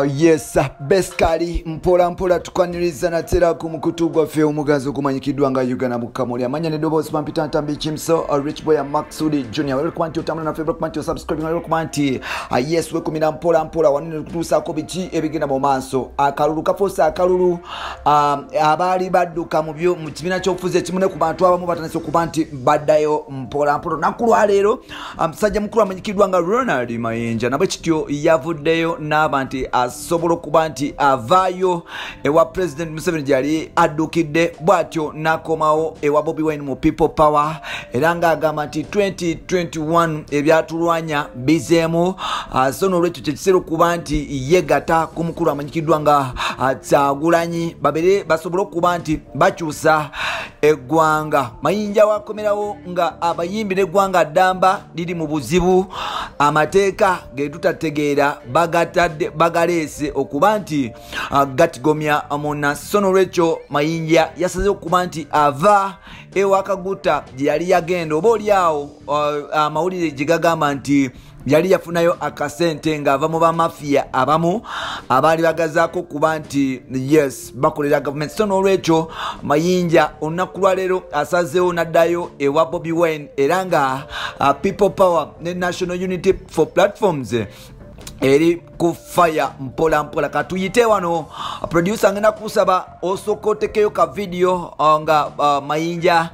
Yes, beskali mpola mpola tukwaniriza natera ku mukutu gwaffe omugazi okumanyikiddwa nga Uganda Mukamuli. Amanya n'eddoboozi bampita Ntambi Kimso, Rich Boy Maxudi Junior. Welcome to otambula naffe, welcome to subscribe, welcome to yes, wekumira mpola mpola wanene kutuusaako biki ebigenda mu maaso. Akalulu kafuuse akalulu, abaali badduka mu kibiina ky'obufuzi ekimu ne ku bantu abamu batandise okuba nti baddayo mpola mpola. Olunaku lwaleero musajja mukulu amanyikiddwa nga Ronald Mayinja nabwe kityo yavuddeyo n'aba nti asobola okuba nti avaayo ewa President Museveni gyali addukidde, bw'atyo n'akomawo ewa Bobi Wine mu People Power, era ng'agamba nti 2021 ebyatulwanya bizeemu. So n'olwekyo kyekiseera okuba nti yegatta ku mukulu amanyikiddwa nga Kyagulanyi babere basobole okuba nti bakyusa eggwanga. Mayinja wakomerawo nga abayimbi n'eggwanga ddamba liri mu buzibu, amateeka ge tutategeera bagatadde bagaleese okuba nti gatigomya munnansi. So n'olwekyo Mayinja yasaze okuba nti ava ewa Kaguta gye yali yagenda, oba oli awo amawulire gye gagamba nti yali yafunayo akasente ng'ava mu bamafiya abamu abaali bagazaako kuba nti yes bakolera gavumenti. So n'olwekyo Mayinja olunaku lwaleero asazeewo n'addayo ewa Bobi Wine, era nga People Power ne National Unity for Platforms eri ku fire mpola mpola. Katuyite wano producer ngenda kusaba osooka otekeyo ka video nga Mayinja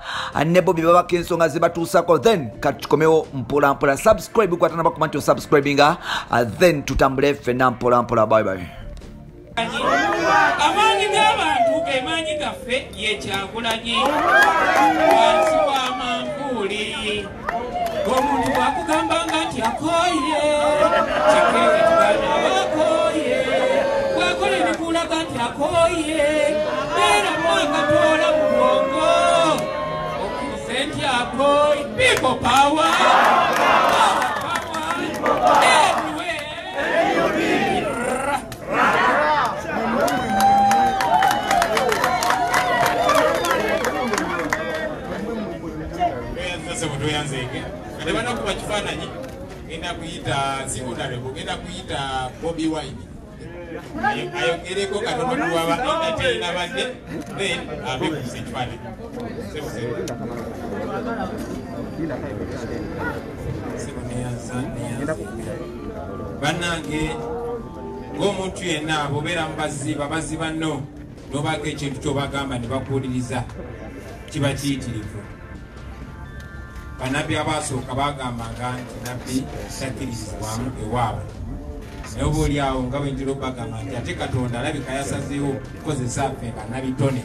ne Bobi babako ensonga ze batuusako, then katukomewo mpola mpola. Subscribe kwatana bakuma nti osubscribinga, then tutambule ffenna mpola mpola. Bye bye. Amaanyi g'abantu ge maanyi gaffe ye Kyagulanyi wansi wa manvuuli. Omuntu bw'akugambanga nti akooye, kikeeze tugana abakooye, bw'akola ebikulaga nti akooye, beeramu akatoola mu bwongo okkirize nti akooye. People power, power, power, everywhere. Tebanakuba kifaananyi, ngenda kuyita si honorable, ngenda kuyita Bobi Wine ayogereko katono kuwaba entertainer banne, then abekubisa ekifaananyi. Bannange ng'omuntu yenna bw'obeera mu bazzi babazzi banno n'obaako ekintu ky'obagamba ne bakuwuliriza kiba kiyitirivu. Bannabbi abaasooka bagambanga nti nabbi takkiririzibwamu ewaabwe, naye oba oli awo nga bwe njira obagamba nti ate Katonda alabika yasazeewo kukozesa ffe bannabitone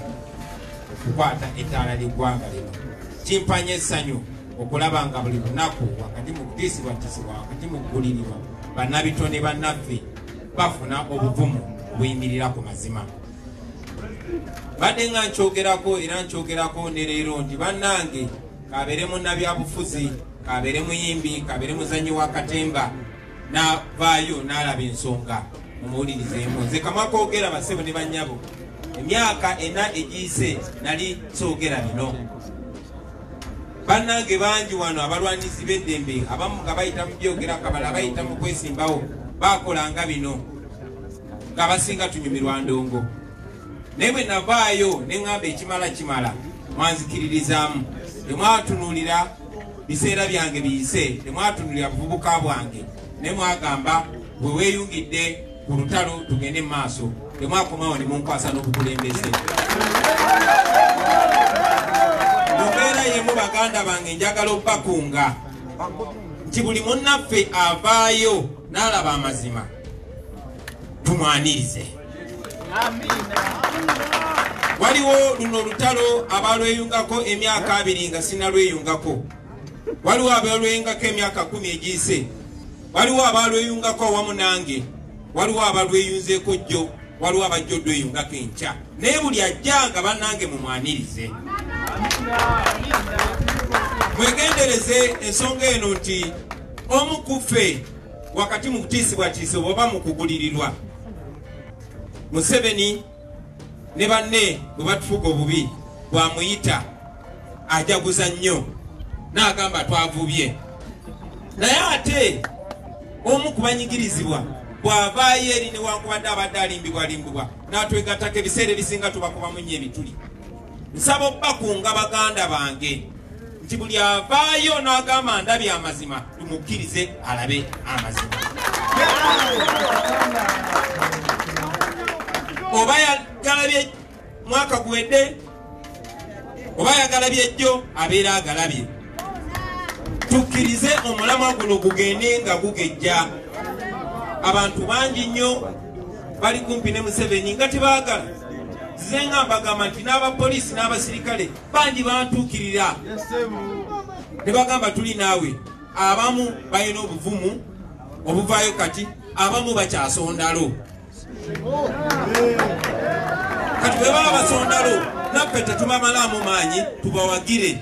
okukwata ettaala ly'eggwanga lino. Kimpanya essanyu okulaba nga buli lunaku wakati mu kutiisibwatiisibwa, wakati mu kugulirirwa, bannabitone bannaffe bafuna obuvumu obuyimirira ku mazima. Badde nga nkyogerako era nkyogerako ne leero nti bannange, kabeere munnabyabufuzi, kabeere muyimbi, kabeere muzannyi wa katemba, n'avaayo n'alaba ensonga mumuwulirizeemu. Nze kamwakoogera bassebo ne bannyabo, emyaka 4 egiyise nali soogera bino. Bannange bangi wano abalwanisi b'eddembe, abamu nga bayita mu byogera, abalala bayita mu kwesimbawo, baakolanga bino nga basinga tunyumirwa ndongo. Naye bwe navaayo ne ŋŋamba ekimala kimala, mwanzikiririzaamu. Temwatunuulira biseera byange biyise, temwatunuulira buvubuka bwange, naye mwagamba bwe weeyungidde ku lutalo tugende mu maaso. Temwakomawo ne munkwasa n'obukulembeze. Mu mbeera y'emu baganda bange njagala obbakunga nti buli munnaffe avaayo n'alaba amazima tumwanirize. Waliwo luno olutalo abalweyungako emyaka 2 nga sinalweyungako, waliwo abalweyungako emyaka 10 egiyise, waliwo abalweyungako awamu nange, waliwo abalweyunzeeko jjo, waliwo abajja odweyungako enkya. Naye buli ajjanga bannange mumwanirize. Mwegendereze ensonga eno nti omu ku ffe wakati mu kutiisibwatiisibwa oba mu kugulirirwa, Museveni ne banne bwe batufuga obubi bwamuyita ajaguza nnyo n'agamba twavubye. Naye ate omu ku banyigirizibwa Bw'avaayo eri newankubadde abadde alimbibwalimbibwa n'atwegattako, ebiseera ebisinga tubakubamu nnyo ebituli. Nsaba obbakunga baganda bange nti buli avaayo n'agamba ndabye amazima, tumukkirize alabe amazima. Oba yagalabye mwaka guwedde, oba yagalabye ejjo, abeera agalabye. Tukkirize omulamwa guno gugende nga gugejja. Abantu bangi nnyo bali kumpi ne Museveni nga tebaagala. Nze nga mbagamba nti n'abapoliisi n'abasirikale bangi bantuukirira ne bagamba tuli naawe. Abamu balina obuvumu obuvaayo kati, abamu bakyasondalo. Kati bwe baba basondalo naffe tetubamalaamu maanyi, tubawagire.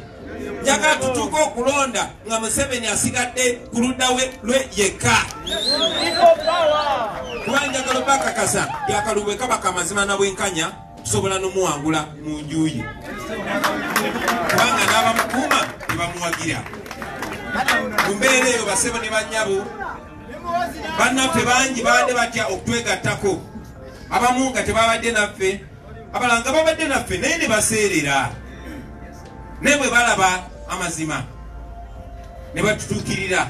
Njagala tutuuke okulonda nga Museveni asigadde ku ludda lwe yekka. Kuba njagala obakakasa byakalulu bwe kaba kamazima na bwenkanya, tusobola n'omuwangula mu nju ye, kubanga n'abamukuuma tebamuwagira. Mu mbeera eyo basebo ne bannyabo, bannaffe bangi babadde batya okutwegattako, abamu nga tebabadde naffe, abalala nga babadde naffe naye ne baseerera. Naye bwe balaba amazima ne batutuukirira,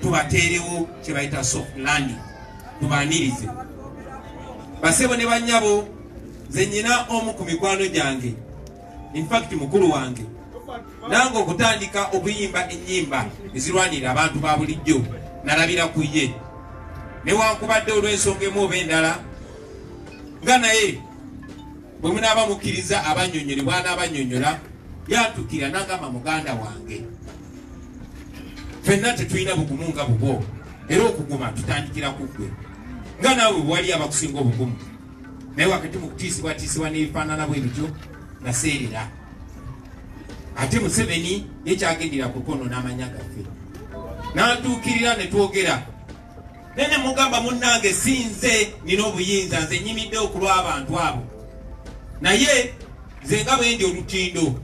tubateerewo kye bayita soft landing, tubaanirize. Basebo ne bannyabo, nze nnyina omu ku mikwano gyange, infact mukulu wange, nange okutandika okuyimba ennyimba ezirwanirira abantu ba bulijjo nalabira ku ye, newankubadde olw'ensonga emu oba endala, nga naye bwe munaaba mukkiriza abannyonnyole, bw'anaabannyonnyola, yantuukirira n'agamba muganda wange, ffenna tetulina bugumu nga bubwo, era okuguma tutandikira ku ggwe, nga naawe bwe wali abakusinga obugumu. Naye wakati mu kutiisibwatiisibwa n'ebifaanana bwe bityo naseerera. Ate Museveni ye kyagendera ku kwonoona amanya gaffe. N'antuukirira ne twogera, naye ne mugamba munnange si nze nina obuyinza, nze nnyimidde okulw'abantu abo, naye nze nga bwe ndi olutindo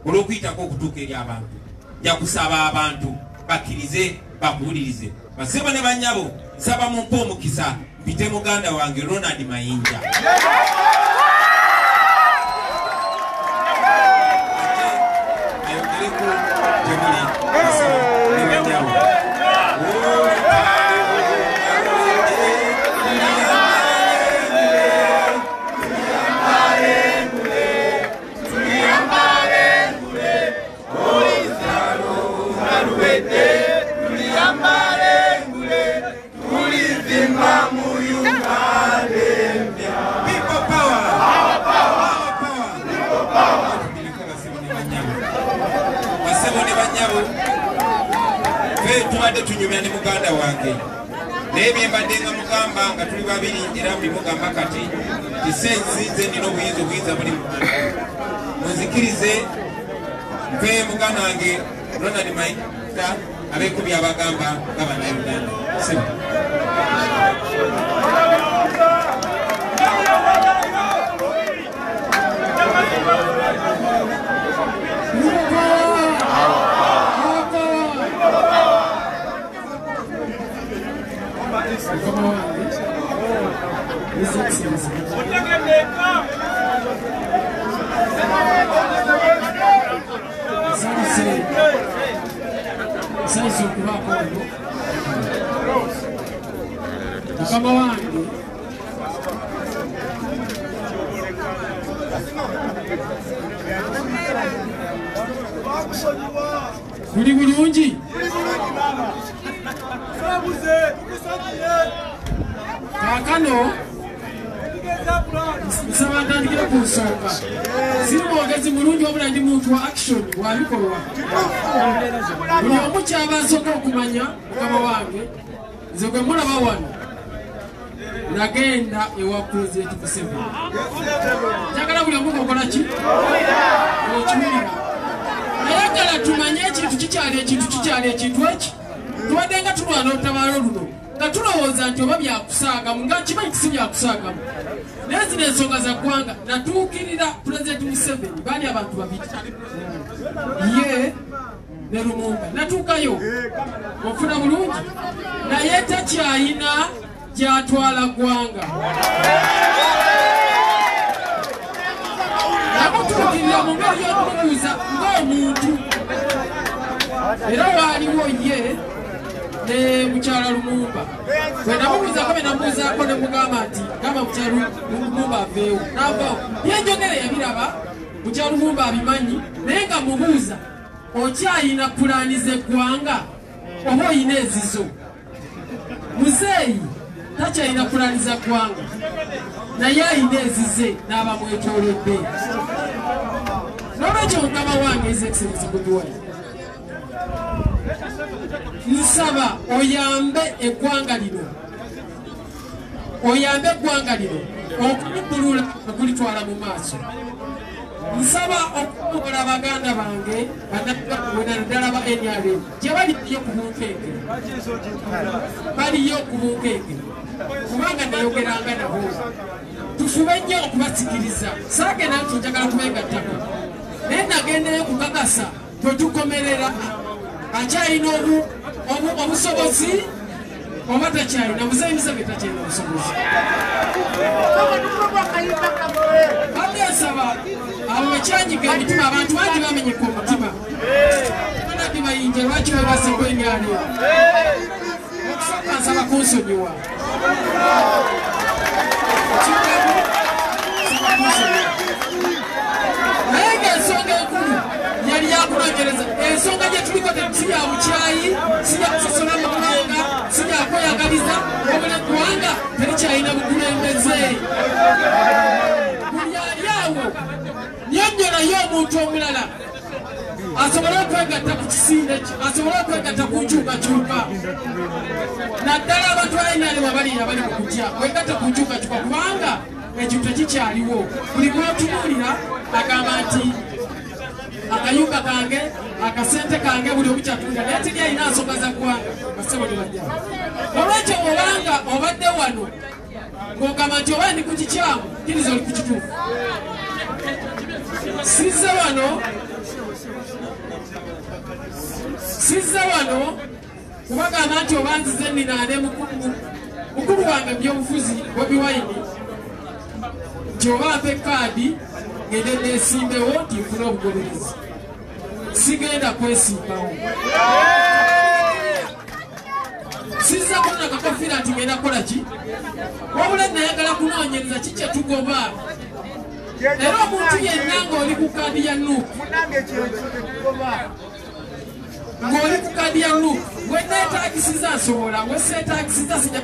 olw'okuyitako okutuuka eri abantu, nja kusaba abantu bakkirize bakuwulirize. Basebo ne bannyabo, nsaba mumpe omukisa mpite muganda wange Ronald Mayinja. Ayogereko gye muli basebo ne bannyabo. People power! Our power! Our power! Basebo ne bannyabo, ffe tubadde tunyumya ne muganda wange, naye bye mbadde nga mugamba nga tuli babiri, era mbimugamba kati nti sensi nze nina obuyinza, obuyinza buli mu bantu. Munzikirize mpe muganda wange Ronald Mayinja abeeko by'abagamba nga Bannayuganda. Sebo. Mukama wange, His Excellency, nsanyuse okubaako wano. Mukama wange, tuli bulungi. Kaakano nsaba ntandikire ku nsonga. Siri mwogezi mulungi, wabula ndi muntu wa action, wa bikolwa. Buli omu kyaba asooka okumanya, mukama wange, nze gwe mulaba wano nagenda ewa Pulezidenti Museveni. Njagala buli omu okola ki? Okiwulira. Naye ddala tumanye ekintu kikyali ekintu kikyali ekintu eki. Tubadde nga tulwana olutabaalo luno nga tulowooza nti oba byakusaagamu, nga kimanyi nti si byakusaagamu. Naye zino ensonga za ggwanga. Natuukirira Pulezidenti Museveni, baali abantu babiri, ye ne Lumumba. Natuukayo, ofuna bulungi, naye takyayina gyatwala ggwanga. Namutuukirira mu ngeri y'okumubuuza ng'omuntu, era waaliwo ye ne mukyala Lumumba. Bwe namubuuzaako bye namubuuzaako ne mugamba nti gamba mukyala Lumumba aveewo, n'avaawo. Byenjogera yabiraba, mukyala Lumumba abimanyi, naye nga mubuuza okyayina pulaani z'eggwanga oba oyina ezizo? Muzeeyi takyalina pulaani za ggwanga, naye ayina ezize n'abamwetoolodde. N'olwekyo mukama wange His Excellency Bobi Wine, nsaba oyambe eggwanga lino, oyambe eggwanga lino okulibbulula okulitwala mu maaso. Nsaba okukola baganda bange naddala ba NRM gye baliyo ku bunkenke, baliyo ku bunkenke, kubanga nayogeranga nabo. Tufube nnyo okubasikiriza. Saagenda nti njagala kubeegattako, naye nagendeyo kukakasa bwe tukomerera akyalina obusobozi oba takyalina. Muzeeyi Museveni takyalina obusobozi. Badde nsaba abo bakyanyiga emitima, abantu bangi bamenyeka omutima. Banaddi bayinja lwaki webase kwengalira? Okusooka nsaba kunsonyiwa. Naye ng'ensonga enkulu yali yakunoonyereza. Ensonga gye tuliko si ya bukyayi, si ya kusosola mawanga, si ya kweyagaliza, wabula eggwanga terikyalina bukulembeze. Buli ali awo nnyonnyolayo omuntu omulala asobole okwegatta ku kisinde, asobole okwegatta ku nkyukakyuka, naddala abantu ba NRM abali mu kutya kwegatta ku nkyukakyuka, kubanga ekyo tekikyaliwo. Buli gw'otunuulira agamba nti akayumba kange, akasente kange, buli omu kyatunda, naye teri alina nsonga za ggwanga. Basebo ne bajja. Olwekyo obanga obadde wano ng'ogamba nti oba ndi ku kikyamu, kkiriza oli ku kituufu. Sizze wano kubagamba nti oba nzize nninaane mukulu wange mu byobufuzi Bobi Wine, nti oba mpe kaadi ngende neesimbewo nti nfune obugoberezi. Sigenda kwesimbawo. Sizza kunona kakofiira nti ngenda kukola ki, wabula nayagala kunoonyereza ki kye tugoba. Era omuntu yenna ng'oli ku kaadi ya NUP, ng'oli ku kaadi ya NUP, we neetaagisiza nsobola, we seetaagisiza sijja.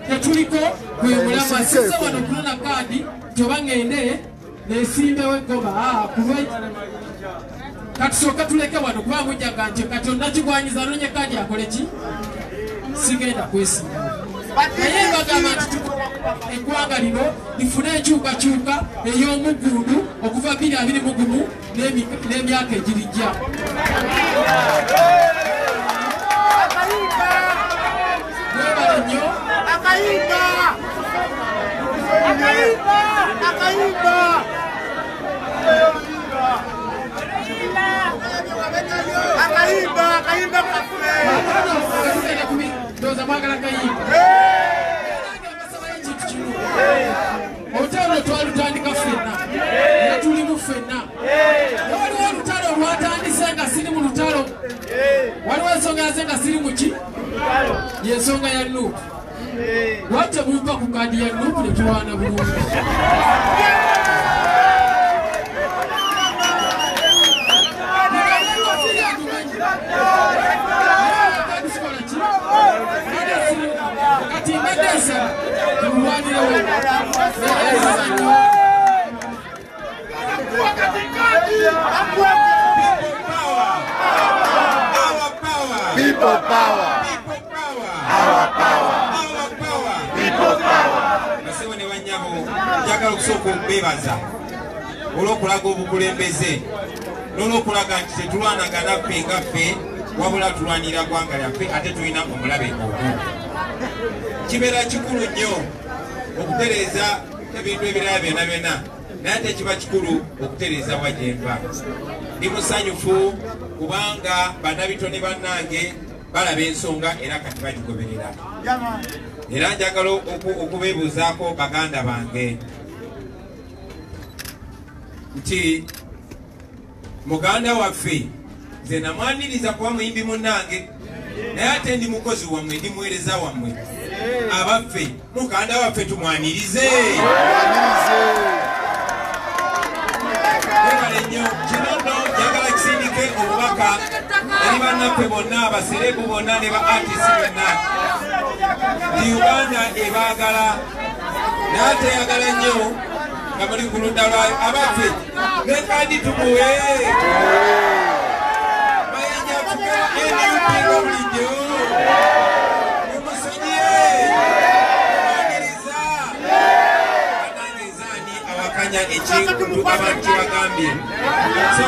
Tetuliko gwe mulamwa. Sizza wano kunona kaadi nti oba ngende neesimbewo eggoba. Katusooka tuleke wano kuba mujjaga nti kati onnakigwanyiza anonye kaadi akole ki? Sigenda kwesimbawo. Naye mbagamba nti eggwanga lino lifune enkyukakyuka ey'omuggundu okuva 2021 n'emyaka egirijja. Mwebale nnyo. Ndowooza mwagala kayimba. Olutalo twalutandika ffenna, era tulimu ffenna. Waliwo olutalo olwatandise nga siri mu lutalo, waliwo ensonga yaze nga siri mu ki? Y'ensonga ya NUP. Lwaki temumpa ku kaadi ya NUP ne tulwana bulungi? Kati mbadde nsaba tulwanirewo. People power. People power. Our power. Our power. People power. Basebo ne bannyabo, njagala okusooka okubeebaza olw'okulaga obukulembeze n'olwokulaga nti tetulwanagana ffe nga ffe, wabula tulwanirira ggwanga lyaffe ate tulina omulabe omu. Kibeera kikulu nnyo okutereeza ebintu ebirala byonna byonna, naye ate kiba kikulu okutereeza wa gye nva. Ndi musanyufu kubanga bannabitone bannange balaba ensonga era kati bagigoberera. Era njagala okubeebuuzaako baganda bange nti muganda waffe nze namwaniriza kuba muyimbi munnange, naye ate ndi mukozi wammwe, ndi muweereza wammwe. Abaffe muganda waffe tumwanirize. Mwebale nnyo. Kino nno njagala kisindike obubaka eri bannaffe bonna, abaserebu bonna ne ba artist bonna nti Uganda ebaagala, naye ate eyagala nnyo nga muli ku ludda lwayo. Abaffe ne kandi tumuwe Mayinja afuga NUP nga bulijjo, mumusonyiye, mumwaniriza. Bannange nze ani awakanya ekintu abantu kye bagambye? So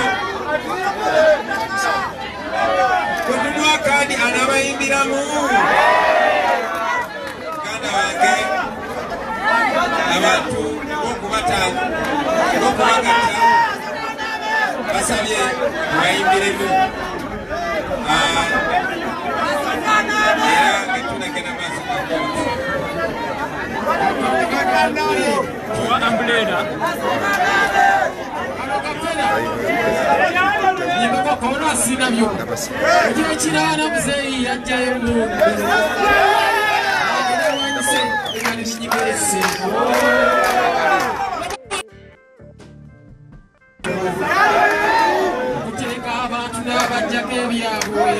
bwe tumuwa kaadi anaabayimbiramu. Muganda wange, abantu b'okubagatta basabye tubayimbiremu, era nga tunagenda maaso ga kooti. Nyimba sinabyo ekiro kirala muzeeyi yajjayo emundu agende wanyise ebyali binyimerese. Okutereka abantu n'abajjako ebyabwe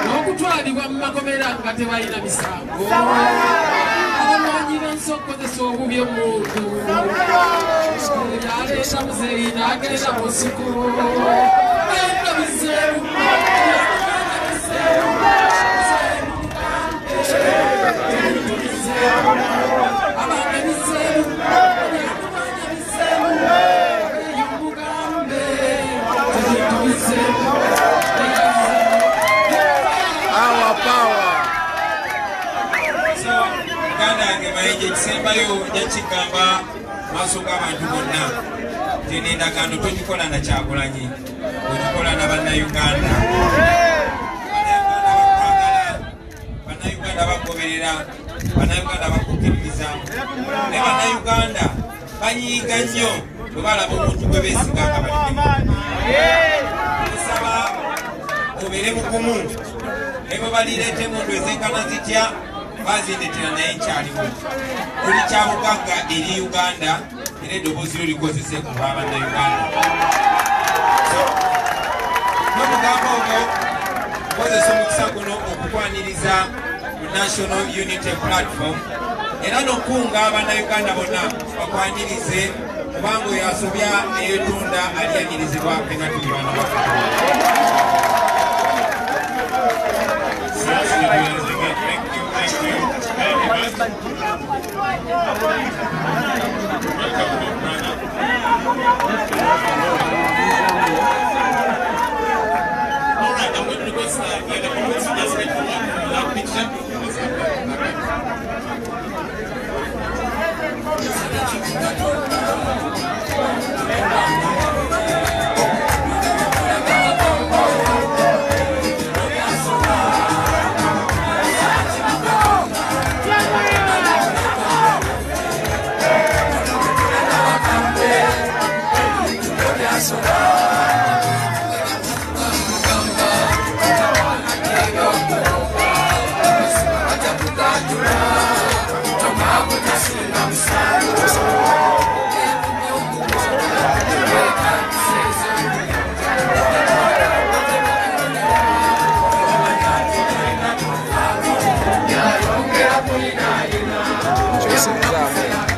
n'okutwalibwa mu makomera nga tebalina misango. Abalwanyi b'ensi okukozesa obubi emundu yaleeta muzeeyi n'agenda mu nsiko. Our power. So muganda wange Mayinja, ekisembayo nja kigamba maaso g'abantu bonna nti n'endagaano togikola na Kyagulanyi, ogikola na Bannayuganda. Bannayuganda bakwagala, Bannayuganda bagoberera, Bannayuganda bakukkiririza, ne Bannayuganda banyiiga nnyo bwe balaba omuntu gwe beesiga nga baliddemu. Nsaba obeere mugumu, ne bwe balireeta emmundu ezenkana zitya bazindetera, naye nkyaliwo. Tuli kyabugagga eri Uganda, era eddoboozi lyo likozese ku lwa Bannayuganda. So n'omugambo ogwo kozesa omukisa guno okukwaniriza mu National Unity Platform, era n'okunga Bannayuganda bonna bakwanirize, kubanga oyo asobya neyeetunda alyanirizibwa. Ffenna tuli baana baffe. Thank you, thank you very much. Welcome home, brother. All right, I'm going to request the committee to just wait for one that picture. Let's have that. Jason.